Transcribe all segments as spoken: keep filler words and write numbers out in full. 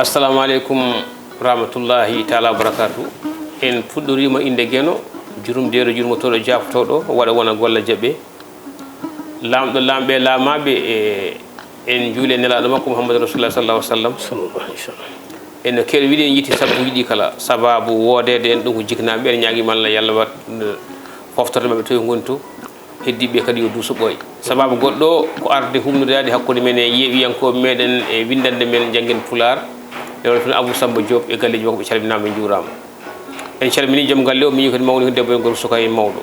Assalamu aleykum rahmatullahi taala wabarakatu. En puɗɗorima inde Geno, jurumdeeɗo, jurmotooɗo, jaafotooɗo, waɗa wona golla jaɓe. Laamɗo laamɓe laamaaɓe, e en juule nelaaɗo makko Muhammadu Rasulullah sallallahu alaihi wasallam. Sallallahu alaihi wasallam. En no keɗo wiɗi en yitti sabu yiɗi kala sababu woodede en ɗum ko jiknaaɓe, en ñaagima Allah yalla wat foftorde maɓɓe to ɓe ngoni to. Heddiiɓe kadi yo duuso ɓooy. Sababu goɗɗo ko arde humnude adi hakkunde men e yeeɓiyankooɓe meɗen e winndannde men Janngen Pulaar, e walla tun Abou Samba Diop e galleeji makko, ɓe calminaama, ɓe njuuraama. En calminii joom galle o, miñi kadi mawni ko debbo en gorko, suka e mawɗo.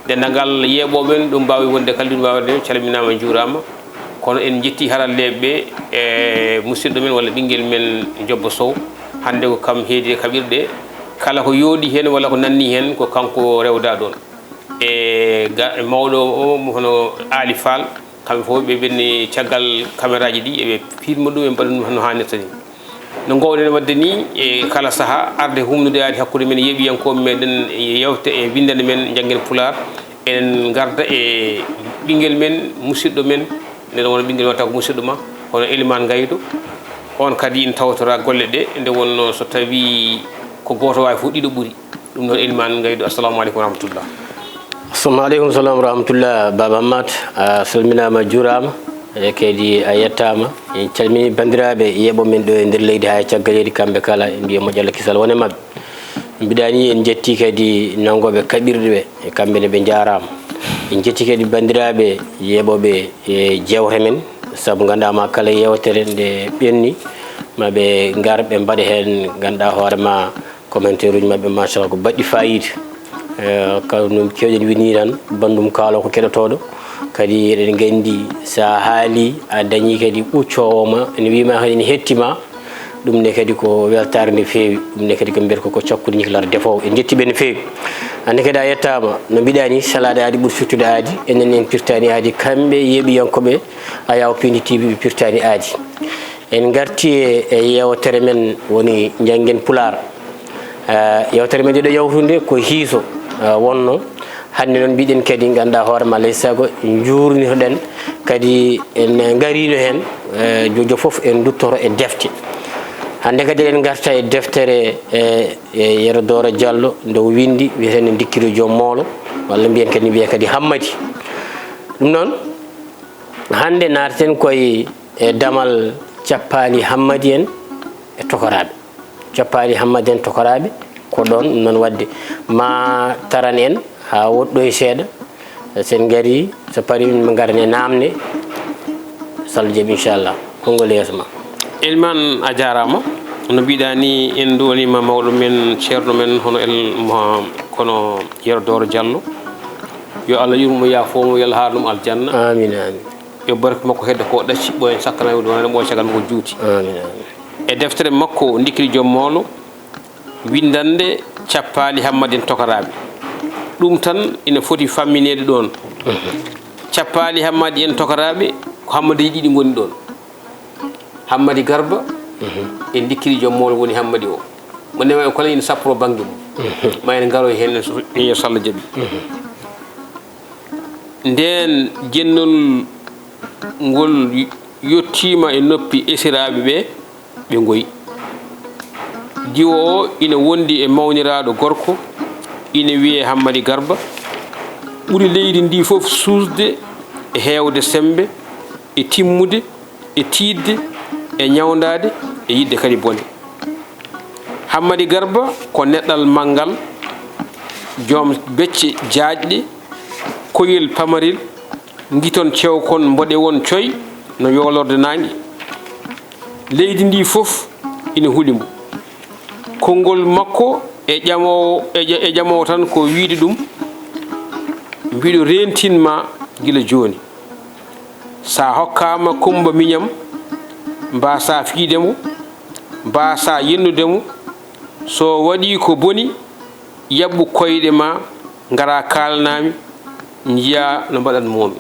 Denndaangal yeeɓooɓe en, ɗum mbaawi wonde kala, ɗum mbaawi wonde calminaama, njuuraama. Kono en njetti haralleeɓe ɓe e musidɗo men walla ɓinngel men Jobbo Sow. Hannde ko kam heedi e kaɓirɗe. Kala ko yooɗi heen walla ko nanni heen, ko kanko rewda ɗoon. E ga-, e mawɗo o, mo hono Aali Faal, kamɓe fof ɓe ɓenni caggal kameraaji ɗi, eɓe filma ɗum, ɓe mbaɗa ɗum no haanirta ni. No ngoowɗen waɗde ni, e kala sahaa, arde humnude adi hakkunde men e yeeɓiyankooɓe meɗen, e yewte e winndannde men Janngen Pulaar, eɗen ngarda e ɓinngel men, musidɗo men, nde wona ɓinngel wonata ko musidɗo ma, hono Elimane Ngaydo. On kadi ina tawtora golle ɗe, nde wonno so tawii ko gooto waawi fof, ɗiɗo ɓuri. Ɗum noon, Elimane Ngaydo, assalamu aleykum wa rahmatullah. Assalamu aleykum salam wa rahmatullah, Baba Hammat, a salminaama, a juuraama, e kadi a yettaama. En calmini banndiraaɓe yeeɓo men ɗo e nder leydi haa e caggal leydi, kamɓe kala, en mbiya moƴƴo Allah kisal wone maɓɓe. Mbiɗa ni en njetti kadi nanngooɓe kaɓirɗe ɓe, e kamɓe ne ɓe njaaraama. En njetti kadi banndiraaɓe yeeɓooɓe e jeewte men, sabu ngannduɗaa ma kala yeewtere nde ɓenni, ma ɓe ngar ɓe mbaɗa heen, ngannduɗaa hoore ma, commentaire uji maɓɓe, machallah, ko baɗɗi fayida. Eh, kala no keewɗen winni tan, banndum kaalo ko keɗotooɗo. Kadi eɗen nganndi, so a haali, a dañi kadi ɓuccoowo ma, ene wiima kadi ene hetti ma. Ɗum ne kadi ko weltaare nde feewi. Ɗum ne kadi ko mbiyata ko, ko cakkude ñiklata defoowo. En njetti ɓe no feewi. Hannde kadi a yettaama, no mbiɗa ni, salaade aadi ɓuri suttude aadi. Enen en pirtaani aadi, kamɓe yeeɓiyankooɓe Ayaw Pindi T V ɓe pirtaani aadi. En ngarti e, e yeewtere men woni Njanngen Pulaar. Eh, yeewtere men nde ɗo yawtunde ko hiiso, eh, wonno. Hannde noon mbiɗen kadi, ngannduɗaa hoore ma, alay sago njuurnitoɗen kadi en ngariino heen, eh, jojo fof en nduttoto e defte. Hannde kadi eɗen ngarta e deftere, eh, e Yero Dooro Jallo nde o winndi, wiyetee Ndikkiri Joom Moolo, walla mbiyen kadi, mbiyen kadi Hammadi. Ɗum noon, hannde naataten koye e damal Cappaali Hammadi en e tokoraaɓe. Cappaali Hammadi en tokoraaɓe ko ɗoon, ɗum noon waɗde ma taran en haa woɗɗoy seeɗa. So en ngarii, so parii, min ngarane naamne. So Allah jaɓi, inchallah. Konngol yeeso ma. Elimane, a jaaraama. No mbiɗa ni, en nduwaniima mawɗo men, ceerno men, hono El Mo-, kono Yero Dooro Jallo. Yo Allah yurmo, yaafo mo, yo Allah haarnu mo aljanna. Amiin, amiin. Yo barke makko heddo ko ɗacci, ɓooyen sakkana, yo ɗum wonande mo caggal makko juuti. Amiin, amiin. E deftere makko Ndikkiri Joom Moolo, winndannde Cappaali Hammadi en tokoraaɓe. Ɗum tan ina foti fammineede ɗoon. Mhm. Cappaali Hammadi en tokoraaɓe, ko Hammadiiji ɗiɗi ngoni ɗoon. Hammadi Garba, mhm, e Ndikkiri Joom Moolo woni Hammadi o. Mo newa e kala ina sapporo bannge mum. Mhm. Ma en ngaro heen so, e so Allah jaɓi. Mhm. Ndeen jennol ngol yottiima e noppi esiraaɓe ɓe, ɓe ngoyi. Diwo o ina wondi e mawniraaɗo gorko, ina wiyee Hammadi Garba, ɓuri leydi ndi fof suusde e heewde semmbe, e timmude, e tiiɗde, e ñawndaade, e yiɗde kadi bone. Hammadi Garba ko neɗɗal manngal, joom becce jaajɗe, koyel pamarel, ngiton cewkon mboɗewon coy no yoolorde naange. Leydi ndi fof ina huli mo. Konngol makko e ƴamoowo, e ƴa-, e ƴamoowo tan ko wiyde ɗum, mbiɗo reentin ma gila jooni. Sa hokkaama Kummba miñam, mbaasaa fiyde mo, mbaasaa yennude mo. So waɗii ko boni, yaɓɓu koyɗe ma, ngaraa kaalanaa mi, njiyaa no mbaɗat-moo-mi.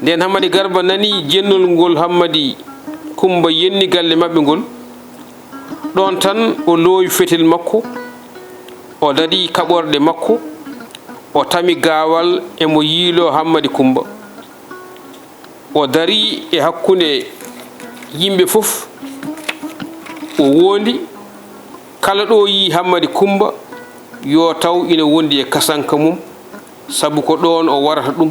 Ndeen Hammadi Garba nanii jennol ngol Hammadi Kummba yenni galle maɓɓe ngol, ɗoon tan o loowi fetel makko, o daɗi kaɓorɗe makko, o tami gaawal e mo yiiloo Hammadi Kummba. O darii e hakkunde yimɓe fof, O woondi, kala ɗo yii Hammadi Kummba, yo taw ina wondi e kasanka mum, sabu ko ɗoon o warata ɗum,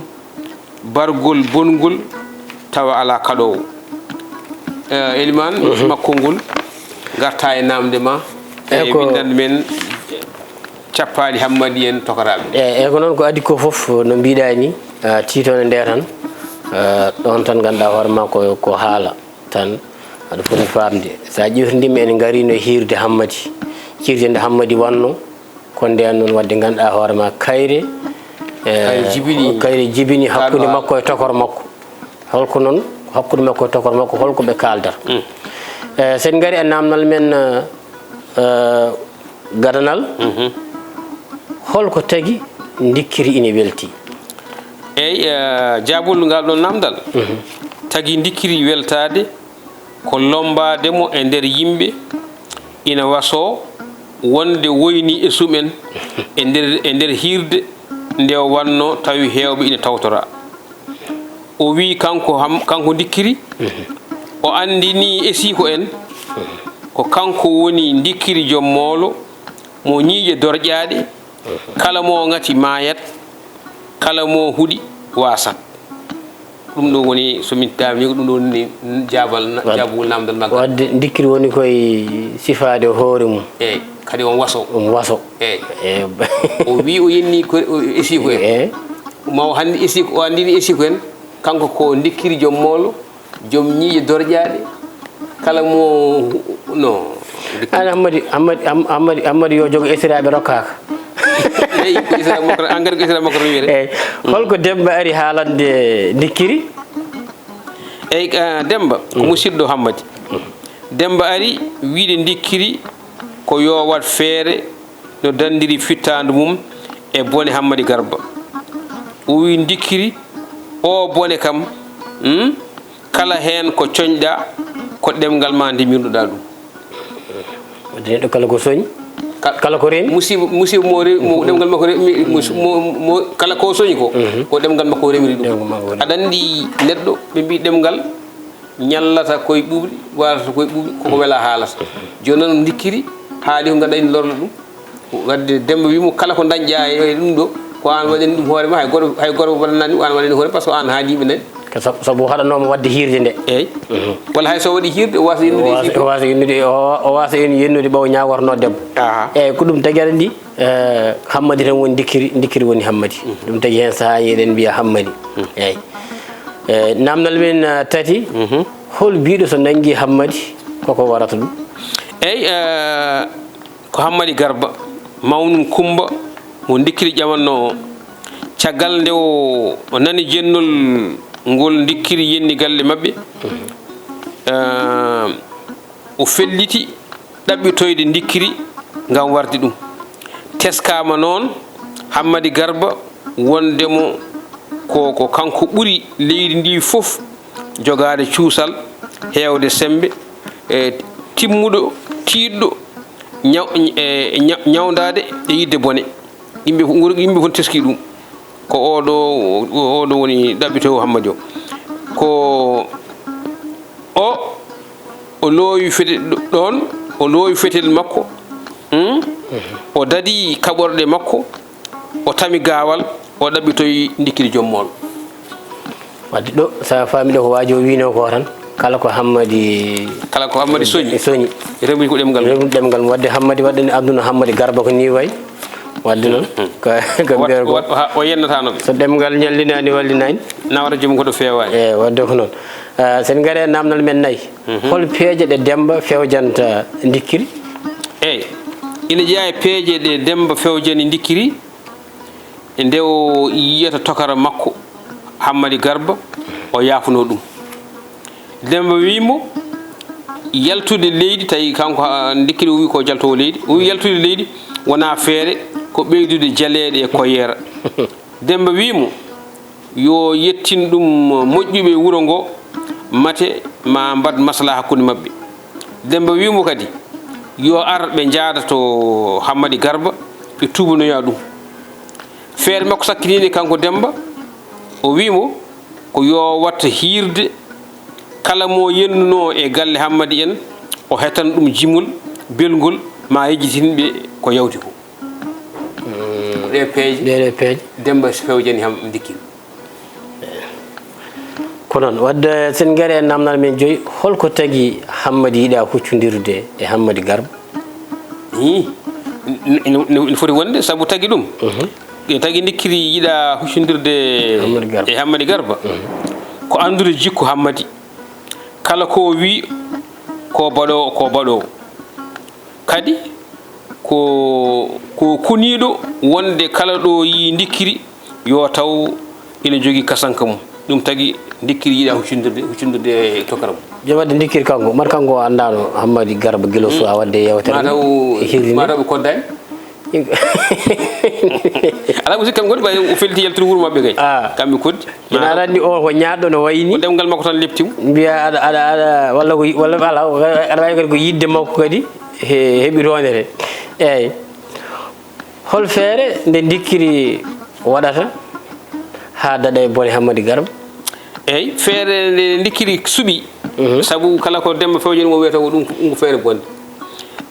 bargol bongol, tawa alaa kaɗoowo. Eh, Elimaan, makko ngol, ngarta e naamnde ma, e winndannde men, cappaali Hammadi en tokaraaɓe. E, e ko noon ko adii ko fof, no mbiɗaa ni, ah, tiitoonde nde tan, ah, ɗoon tan ngannduɗaa hoore ma ko, ko haala tan, aɗa foti faamde. So a ƴeewtindii en ngariino e hiirde Hammadi, hiirde nde Hammadi wannoo, ko ndeen noon waɗde ngannduɗaa hoore ma kayre, eh, kayre jibini, kayre jibini hakkunde makko e tokor makko. Holko noon hakkunde makko e tokor makko, holko ɓe kaaldata? Mm. Eh, so en ngari e naamnal men, eh, eh, gadanal, holko tagi Ndikkiri ina weltii? Eey, eh, jaabol ngal ɗoon naamndal. Tagi Ndikkiri weltaade ko lommbaade mo e nder yimɓe ina wasoo wonde woynii esum en e nder, e nder hiirde nde o wannoo, tawi heewɓe ina tawtoraa. O wiyi kanko Ham-, kanko Ndikkiri, o anndinii esiiko en ko kanko woni Ndikkiri joom moolo mo ñiiƴe dorƴaaɗe, kala mo ŋati maayat, kala mo huɗi waasat. Ɗum ɗo woni, so min tawi ko ɗum ɗo woni jaabal na-, jaabugol naamndal maggal. Waɗde Ndikkiri woni koye sifaade hoore mum. Eey, kadi on waso. On waso. Eey. Eey. O wi o yenni ko, o, esiiko en. Eey. Ma o hanndi esiiko, o anndini esiiko en, kanko ko Ndikkiri joom moolo, joom ñiiƴe dorƴaaɗe, kala mo, no. An Hammadi, Hammadi, Ham-, Hammadi, Hammadi yo jogo esiraaɓe rokkaaka. Eey, ko esiraaɓe makko, an kadi ko esiraaɓe makko tan wiyete. Eey. Holko Demmba ari haalande Ndikkiri? Eey, ah, Demmba ko musidɗo Hammadi. Demmba ari wiide Ndikkiri ko yo waɗ feere no danndiri fittaandu mum e bone Hammadi Garba. O wi Ndikkiri, o bone kam, hmm, kala heen ko coñɗa, ko ɗemngal ma ndemirnoɗa ɗum. Wadde neɗɗo kala ko soñi, ka-, kala ko reeni. Musiba, musiba mo re-, mo ɗemngal makko re-, mi-, mo, mo, mo, kala ko soñi ko, ko ɗemngal makko remiri ɗum. Ɗemngal makko remiri. Aɗa anndi neɗɗo, ɓe mbi ɗemngal ñallata koye ɓuuɓri, warata koye ɓuuɓri, koko wela haalata. Jooni noon Ndikkiri haali ko ngannduɗaa ina lorna ɗum. Wadde Demmba wi mo, kala ko dañƴa e ɗum ɗo, ko an waɗani ɗum hoore ma, hay goto, hay goto waɗanani ɗum, an waɗani hoore, par ce que an haali yimɓe nani. Ko sab-, sabu o haɗanoo mo waɗde hiirde nde. Eey. Walla hay so waɗi hiirde, o wasa yennude e siiko. O wasa yennude, o, o wasa en yennude ɓawo ñaagotonoo debbo. Aha. Eey, ko ɗum tagi aɗa anndi, eh, Hammadi tan woni Ndikkiri, Ndikkiri woni Hammadi. Ɗum tagi heen sahaaji eɗen mbiya Hammadi. Eey. Eh, naamnal men, eh, tati, hol biiɗo so nanngi Hammadi, koko warata ɗum? Eey, eh, ko Hammadi Garba, mawnum Kummba, mo Ndikkiri ƴamannoo o. Caggal nde o, o nani jennol ngol Ndikkiri yenni galle maɓɓe, eh, o felliti ɗaɓɓitoyde Ndikkiri ngam warde ɗum. Teskaama noon Hammadi Garba wonde mo ko, ko kanko ɓuri leydi ndi fof jogaade cuusal, heewde semmbe, e timmuɗo, tiiɗɗo, ñaw-, e ña-, ñawndaade e yiɗde bone. Yimɓe fof, nguur-, yimɓe fof teski ɗum. Ko oɗo, oɗo woni ɗaɓɓitoowo Hammadi o. Ko o, o loowi fete-, ɗoon, o loowi fetel makko, hmm? O dadi kaɓorɗe makko, o tami gaawal, o ɗaɓɓitoyi Ndikkiri joom moolo. Wadde ɗo, so a faami ɗo ko waaji o wiinoo ko tan, kala ko Hammadi, kala ko Hammadi soñi, soñi. Remri ko ɗemngal. Remri ɗemngal mum. Wadde Hammadi waɗani aduna Hammadi Garba ko nii wayi. Wadde noon, ko, ko mbiyata ko, o, o, o yennataano ɓe. So ɗemngal ñallinaani, wallinaani. Nawata joomum ko ɗo feewaani. Eey, wadde ko noon. Ah, so en ngarii e naamnal men nayi. Hol peeje ɗe Demmba fewjanta Ndikkiri? Eey, ina jeyaa e peeje ɗe Demmba fewjani Ndikkiri. Nde o yiyata tokara makko, Hammadi Garba, o yaafunoo ɗum. Demmba wii mo, yaltude leydi, tawi kanko, ah, Ndikkiri o wii ko jaltoowo leydi. O wii yaltude leydi wonaa feere, ko ɓeydude jaleeɗe e koyeera. Demmba wii mo, yo yettin ɗum moƴƴuɓe wuro ngo, mate ma mbaɗ maslaha hakkunde maɓɓe. Demmba wii mo kadi, yo ar ɓe njaada to Hammadi Garba, ɓe tuubanoya ɗum. Feere makko sakkitiinde kanko Demmba, o wii mo ko yo waɗ hiirde, kala mo yennunoo e galle Hammadi en, O hetan ɗum jimol belngol, ma yejjitin ɓe ko yawti ko. Ko ɗee peeje. Ɗee ɗoo peeje. Demmba fewjani Hammadi Ndikkiri. Ko noon, wadde sen ngari e naamnal men joyi, holko tagi Hammadi yiɗa huccondirde e Hammadi Garba? Ii, n-, n-, n-, n-, foti wonde, sabu tagi ɗum. Mhm. Ɓe tagi Ndikkiri yiɗa huccondirde Hammadi Garba. E Hammadi Garba. Mhm. Ko anndude jikku Hammadi. Kala ko o wi, ko baɗoowo, ko baɗoowo. Kadi ko, ko kuniiɗo wonde kala ɗo yii Ndikkiri, yo taw ina jogii kasanka mum. Ɗum tagi Ndikkiri yiɗa huccondirde, huccondirde e tokara mum. Joom wadde Ndikkiri kanko, mar kanko o anndaano Hammadi Garba gila o suwaa waɗde yewtere. Mataw, e hirde nde. Mataw ɓe koddaani. Alaa ko sikki kam kadi, ɓay o felti yaltude wuro maɓɓe kay. Ah. Kamɓe koddi. Ina aɗa anndi o ko ñaaɗɗo no wayi ni. Ko ɗemngal makko tan lepti mo. Mbiya aɗa, aɗa, aɗa, walla ko, walla ala, aɗa waawi kadi ko yiɗde makko kadi he, heɓi roonere. Eeyi. Hol feere nde Ndikkiri waɗata haa daɗa e bone Hammadi Garba? Eeyi, feere nde Ndikkiri suɓi. Mhm. Sabu kala ko Demmba fewjani mo wiyata ko ɗum ko, ɗum ko feere bonde.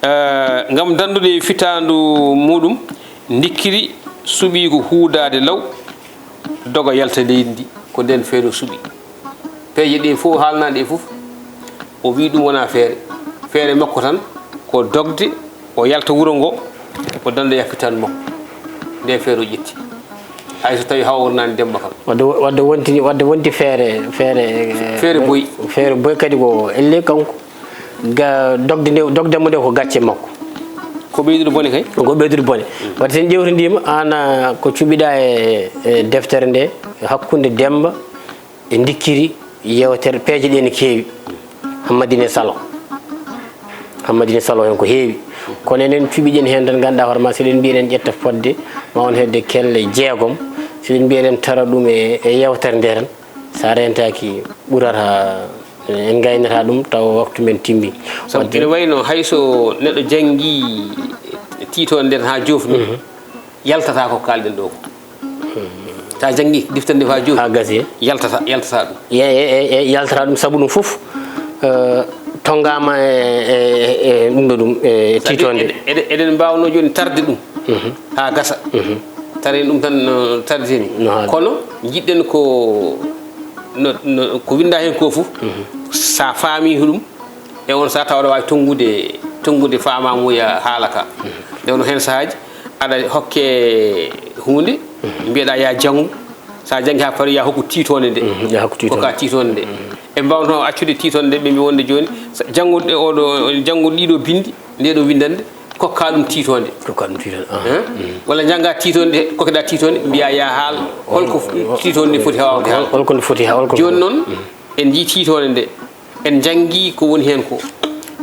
Eh, ngam danndude fitaandu muɗum, Ndikkiri suɓi ko huudaade law, doga yalta leydi ndi, ko ndeen feere o suɓi. Peeje ɗe fof haalnaaɗe ɗe fof, o wi ɗum wonaa feere. Feere makko tan ko dogde, o yalta wuro ngo, o danndoya fitaandu makko. Ndeen feere o ƴetti. Hay so tawii hawrnaani Demmba kam. Wadde, wadde wontini, wadde wonti feere, feere, eh, feere boyi. Feere boyi kadi ko elle kanko. Ga-, dogde nde, dogde mo nde ko gacce makko. Ko ɓeydude bone kay? Ko ɓeydude bone. Mm. Wadde sen ƴewtodiima, aan, ah, ko cuɓiɗaa e, e deftere nde, hakkunde Demmba e Ndikkiri, yewtere, peeje ɗe ne keewi. Hammadi ne Salo. Hammadi ne Salo heen ko heewi. Kono enen cuɓiɗen heen tan, ngannduɗaa hoore ma, so eɗen mbiya eɗen ƴetta fodde, ma won hedde kelle jeegom. So eɗen mbiya eɗen tara ɗum e, e yewtere nde tan, so a rentaaki ɓurata, en ngaynata ɗum tawa waktu men timmi. Sabu wadde ene wayi no hay so neɗɗo janngii tiitoonde nden haa joofni, mhm, yaltataa ko kaalɗen ɗo ko. Mhm. So a janngii deftere nde haa joofi, haa gasi, yaltata, yaltataa ɗum. Ye-, ye-, ye-, ye-, yaltataa ɗum sabu ɗum fof, eh, tonngaama e, e, e, e ɗum ɗo ɗum, e tiitoonde. Eɗen, eɗen, eɗen mbaawnoo jooni tarde ɗum, mhm, haa gasa. Mhm. Tawi ɗum tan no tardini. No haali. Kono njiɗɗen ko no, no, ko winndaa heen ko fof, mhm, so a faamii ɗum, e oon sahaa tawa aɗa waawi tonngude, tonngude faamaamuya haala ka. Mhm. Nde wonno heen sahaaji, aɗa hokke huunde, mhm, mbiyeɗaa yaa janngu. So a janngii haa parii, yaa hokku tiitoonde nde. Mhm, yaa hokku tiitoonde. Kokkaa tiitoonde nde. Mhm. En mbaawnoo accude tiitoonde nde, ɓe mbi wonde jooni, sa-, janngude oɗo, janngude ɗiɗo binndi, nde ɗo winndannde, kokkaa ɗum tiitoonde. Kokkaa ɗum tiitoonde, ah. Hein? Mm. Walla njanngaa tiitoonde, kokkeɗaa tiitoonde, mbiyaa yaa haal, holko f-, tiitoonde nde foti heewaade haal? Hol-, holko nde foti haa, holko jooni noon, mm, en njii tiitoonde nde, en njanngii ko woni heen ko.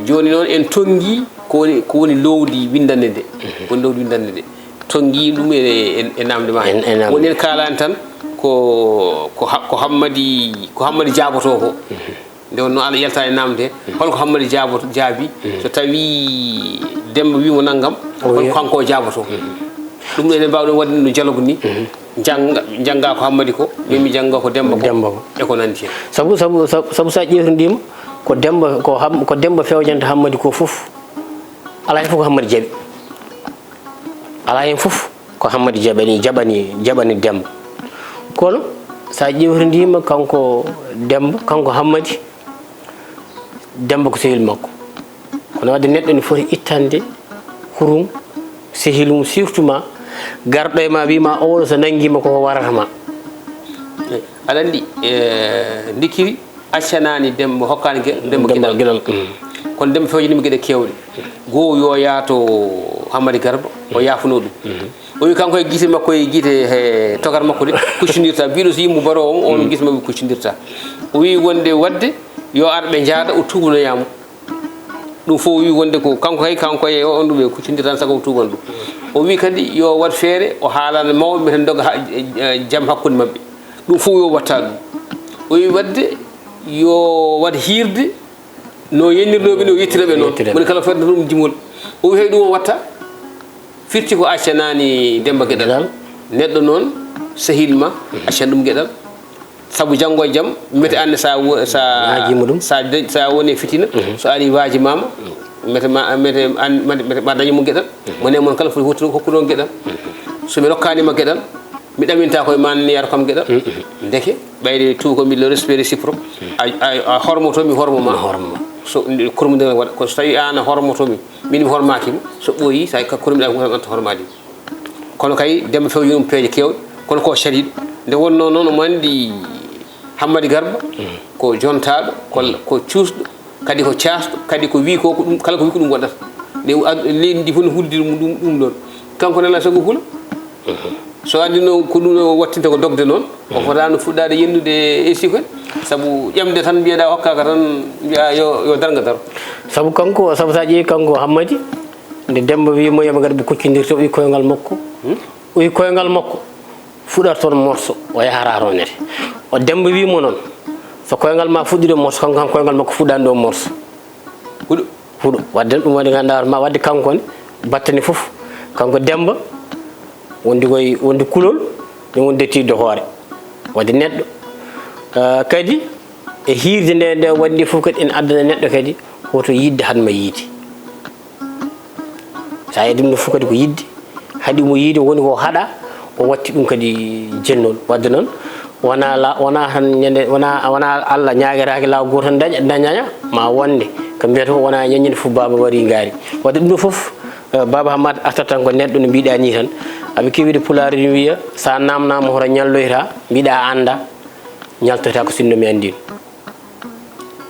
Jooni noon, en tonngii ko woni, ko woni loowdi winndannde nde. Mhm. Woni loowdi winndannde nde. Tonngii ɗum e, e, e naamnde ma. En, e naamnde. Woni en kaalaani tan ko, ko ha-, ko Hammadi, ko Hammadi jaabotoo ko. Mhm. Nde wonno aɗa yalta e naamnde he, holko Hammadi jaabot-, jaabi? Mhm. So tawii Demmba wii mo nanngam, o holko wiya kanko o jaabotoo? Mhm. Ɗum ɗo enen mbaawi ɗum waɗde no dialogue ni. Mhm. Jannga, jannga ko Hammadi ko, min mi jannga ko Demmba ko. Demmba ko. E ko nanndi heen. Sabu, sabu, sabu, sabu so a ƴeewtondiima, ko Demmba, ko Ham-, ko Demmba fewjanta Hammadi ko fof, alaa heen fof ko Hammadi jaɓi. Alaa heen fof ko Hammadi jaɓani, jaɓani, jaɓani Demmba. Kono so a ƴeewtondiima kanko Demmba, kanko Hammadi, Demmba ko sehil makko. Kono wadde neɗɗo ne foti ittande hurum sehil mum, surtout ma garɗo e ma, wii ma oɗo so nanngiima ko warata ma. Aɗa anndi, eh, Ndikkiri accanaani Demmba, hokkaani ge-, Demmba Demmba geɗal. Geɗal, mm. Kono Demmba fewjaniima geɗe keewɗe. Goo yo yah to Hammadi Garba, o yaafunoo ɗum. Mhm. O wi kanko e gite makko, e gite he tokara makko de, kuccondirta. Biiɗo so yimmo baroowo on, on gite makko kuccondirta. O wi wonde wadde yo ar ɓe njaada, o tuubanoya mo. Ɗum fof o wi wonde ko kanko hay, kanko e on ɗum ɓe kuccondirta tan, sago o tuuban ɗum. O wi kadi yo waɗ feere, o haalana mawɓe ɓe tan, doga ha, eh, jam hakkunde maɓɓe. Ɗum fof yo watta ɗum. O wi wadde yo waɗ hiirde, no yennirnoo ɓe, no yettira ɓe noon. Yettira ɓe. Moni kala fodde ɗum jimol. O wi hay ɗum o watta, firti ko accanaani Demmba geɗal. Geɗal. Neɗɗo noon, sehil ma, accan ɗum geɗal. Sabu janngo e jam, mete aan ne, so a wo-, so a, Waajiima ɗum. So a de-, so a woni e fitina, so ari waajimaama, mete ma, mete aan, mete, mete ma dañu mo geɗal, mo ne mon kala foti hottu-, hokkude on geɗal. So mi rokkaani ma geɗal, mi ɗaminta koye ma ne yaro kam geɗal. Ndeke, ɓayde tout ko mi le respect réciproque, a, a, a hormoto, mi hormo ma. Mi hormo ma. So, nde kurmunde waɗa, ko so tawi aan a hormoto mi, min mi hormaaki ma, so ɓooyi, so a ka kurmi ɗa, ko hormaade. Kono kay, Demba fewjini ɗum peeje keewɗe, kono ko cadiiɗo. Nde wonnoo noon, omo anndi Hammadi Garba ko jontaaɗo, ko, ko cuusɗo, kadi ko caasɗo, kadi ko wii ko, ko ɗum, kala ko wii ko ɗum waɗata. Nde o ad-, leydi ndi fof no hulde ɗum, ɗum, ɗum ɗoon. Kanko nana so ko hula. So anndi noon ko ɗum o wattinta ko dogde noon, o fotaano fuɗɗaade yennude e sikkon. Sabu ƴamde tan mbiyeɗaa hokkaaka tan, mbiyaa yo, yo darnga daro. Sabu kanko, sabu so a ƴeewi kanko Hammadi, nde Demba wii mo yo ɓe ngar ɓe kuccondirta, o wii koyngal makko. Hmm? O wii koyngal makko fuɗata toon morso, o yahata toon nete. O Demba wii mo noon, so koyngal ma fuɗɗii ɗo morso, kanko kam koyngal makko fuɗɗaani ɗo morso. Huɗo. Huɗo. Wadde ɗum waɗi ngannduɗaa ma wadde kanko ne, battane fof, kanko Demba, wondi koye, wondi kulol, mi wondi tiiɗde hoore. Wadde neɗɗo, eh, kadi e hiirde nde, nde waɗi nde fof kadi ene addana neɗɗo kadi hoto yiɗde haɗma yiide. So a yii ɗum ɗo fof kadi ko yiɗde, haɗi mo yiide woni ko haɗa, o watti ɗum kadi jennol. Wadde noon, wona la-, wona tan ñande, wona, wona Allah ñaagetaake laawol gooto tan daña, daña, ma wonde, ko mbiyata ko wona ñande fof baaba wari ngaari. Wadde ɗum ɗo fof, eh, baaba Hammadi artat tan ko neɗɗo no mbiɗa ni tan. Aɓe keewi wiide pulaar ene wiya, so a naamnaama hoto ñalloyta, mbiɗa annda, ñaltoyta ko sinno mi anndino.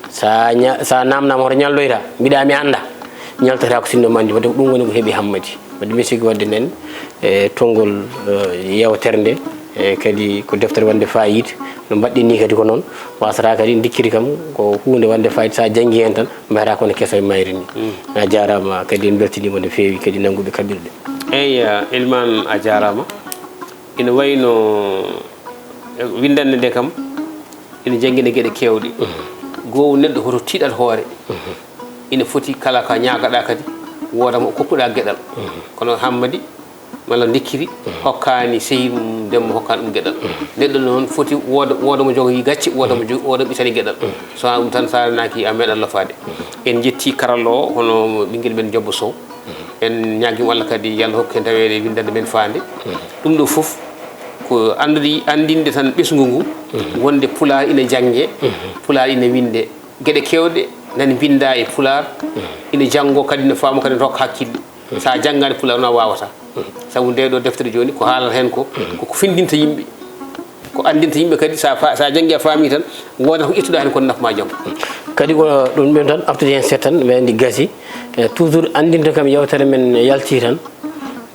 Sa ña-, sa naamnaama hoto ñalloyta, mbiɗa mi annda, ñaltoyta ko sinno mi anndi. Wadde ko ɗum woni ko heɓi Hammadi. Wadde mi sikki wadde nden, e tonngol, e, yeewtere nde, e, kadi ko deftere wonde fayida, no mbaɗɗen ni kadi ko noon, wasata kadi ndikkiri kam ko huunde wonde fayida, sa janngi heen tan, mbayata kono keso e mayri ni. Mm. A jaaraama, kadi en mbeltaniima no feewi, kadi nannguɓe kaɓirɗe. Eyi, eh, Elimane, a jaaraama. Ina wayi no, eh, winndannde nde kam, ina janngina geɗe keewɗe. Mhm. Goowu neɗɗo hoto tiiɗat hoore. Mhm. Ina foti kala ka ñaagaɗaa kadi, wooda mo kokkuɗaa geɗal. Mhm. Kono Hammadi, malla ndikkiri, mhm, hokkaani sehil mum Demba, hokkaani ɗum geɗal. Mhm. Neɗɗo noon foti wooda, wooda mo jogii gacce, wooda mo jo-, wooda mo itani geɗal. Mhm. So a ɗum tan, so a naaki, a meeɗa lofaade. Mhm. En njetti karallo o, hono ɓinngel men Jobbo Sow. En ñaagii mo Allah kadi, yo Allah hokku en taweede winndannde men faande. Ɗum ɗo fof ko anndude, anndinde tan ɓesngu ngu, wonde Pulaar ina janngee, Pulaar ina winndee. Geɗe keewɗe nani mbinndaa e Pulaar, ina janngoo kadi, ina faamoo kadi, ina rokka hakkille. So a janngaani Pulaar noon a waawataa. Sabu ndee ɗo deftere jooni ko haalata heen ko, ko ko finndinta yimɓe. Ko anndinta yimɓe kadi, sa fa-, sa janngi a faami tan, woodat ko ƴettuɗaa heen kono nafa ma janngo. Kadi ko ɗum ɗon tan, artude heen seeɗa tan, mi anndi gasi. E, toujours anndinta kam yewtere men yalti tan,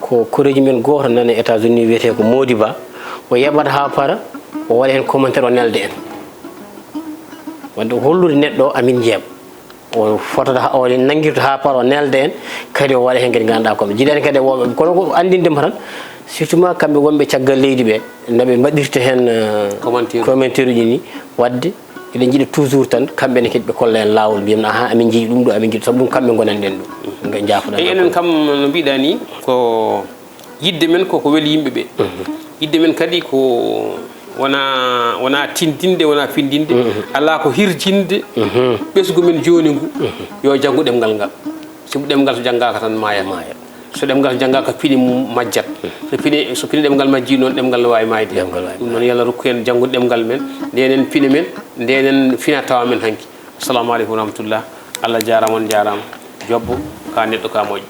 ko koreeji men gooto nana États-Unis wiyetee ko Mody Ba. O yeɓat haa para, o waɗa heen commentaire, o nelda en. Wonde o hollude neɗɗo o amin njeeɓa. O fotata, o nanngirta haa par, o nelda en, kadi o waɗa heen kadi ngannduɗaa ko ɓe njiɗani kadi e wooɓe. Kono ko anndinde mo tan, surtout ma kamɓe wonɓe caggal leydi ɓe, no ɓe mbaɗirta heen, eh, commentaire, commentaire uji ni, waɗde eɗen njiɗa toujours tan, kamɓe ne kadi ɓe kolla en laawol, mbiya ahan, amin njiɗi ɗum ɗo, amin njiɗi, sabu ɗum kamɓe ngonani ɗen ɗum. Nga jaafoɗaa. Eyi, enen kam no mbiɗa ni, ko yiɗde men ko ko weli yimɓe ɓe. Mhm. Yiɗde men kadi ko wona, wona tindinde, wona findinde. Mhm. Alaa ko hirjinde, mhm, ɓesngu men jooni ngu, mhm, yo janngu ɗemngal ngal. Sibu ɗemngal so janngaaka tan maayat. Maayat. So ɗemngal so janngaaka, pine mum majjat. Mhm. So pine, so pine ɗemngal majjii noon, ɗemngal no waawi maayde. Ɗemngal waawi maayde. Ɗum noon, yo Allah rokku en janngude ɗemngal men, ndenen pine men, ndenen fina tawa men hanki. Assalamu aleykum wa rahmatullah. Allah jaaraama, on jaaraama. Jobbo, ka neɗɗo, ka moƴƴo.